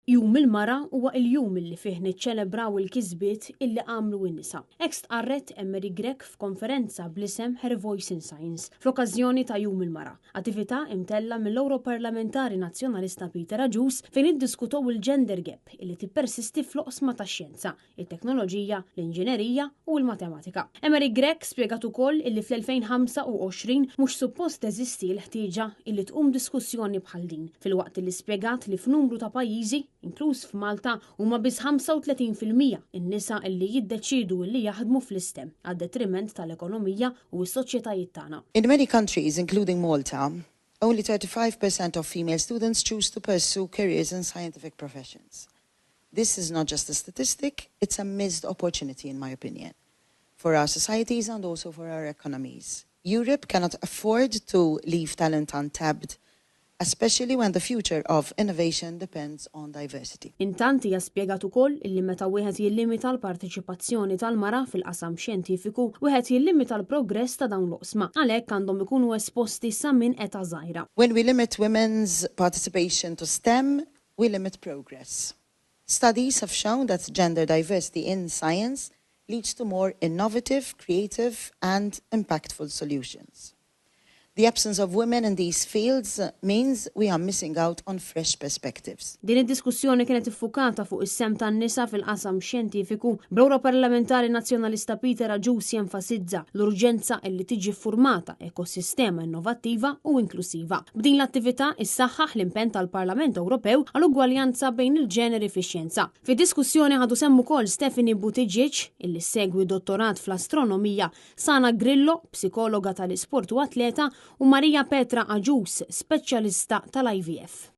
Jum il-Mara huwa il-jum illi fih niċċelebraw il-kisbiet illi għamlu n-nisa. Hekk stqarret Emery Grech f'konferenza bl-isem Her Voice in Science, fl-okkażjoni ta' Jum il-Mara, attività imtella' mill-Ewroparlamentari Nazzjonalista Peter Agius fejn iddiskutow il-gender gap illi tippersisti fl-oqsma tax-xjenza, it-teknoloġija, l-inġinerija u l-matematika. Emery Grech spjegat ukoll illi fl-2025 mhux suppost teżisti l-ħtieġa illi tqum diskussjoni bħal din, filwaqt illi spjegat li f'numru ta' pajjiżi, inkluż f'Malta, huma biss 35% in-nisa illi jiddeċiedu illi jaħdmu fl-STEM, għad-detriment tal-ekonomija u s-soċjetajiet tagħna. In many countries, including Malta, only 35% of female students choose to pursue careers in scientific professions. This is not just a statistic, it's a missed opportunity in my opinion, for our societies and also for our economies. Europe cannot afford to leave talent untapped, especially when the future of innovation depends on diversity. Intant hija spjegat ukoll illi meta wieħed jillimita l-parteċipazzjoni tal-mara fil-qasam xjentifiku, wieħed jillimita l-progress ta' dawn l-oqsma. Għalhekk għandhom ikunu esposti sa minn età żgħira. When we limit women's participation to STEM, we limit progress. Studies have shown that gender diversity in science leads to more innovative, creative and impactful solutions. The absence of women in these fields means we are missing out on fresh perspectives. Din id-diskussjoni kienet iffukata fuq is-sehem tan-nisa fil-qasam xjentifiku, bl-Ewroparlamentari Nazzjonalista Peter Agius jenfasizza l-urġenza illi tiġi ffurmata ekosistema innovattiva u inklusiva. B'din l-attività issaħħaħ l-impenn tal-Parlament Ewropew għal ugwaljanza bejn il-ġeneri fix-xjenza. Fid-diskussjoni ħadu sehem ukoll Stephanie Buttigieg, illi ssegwi dottorat fl-astronomija, Sana Grillo, psikologa tal-isport u atleta, u Maria Petra Agius, speċjalista tal-IVF.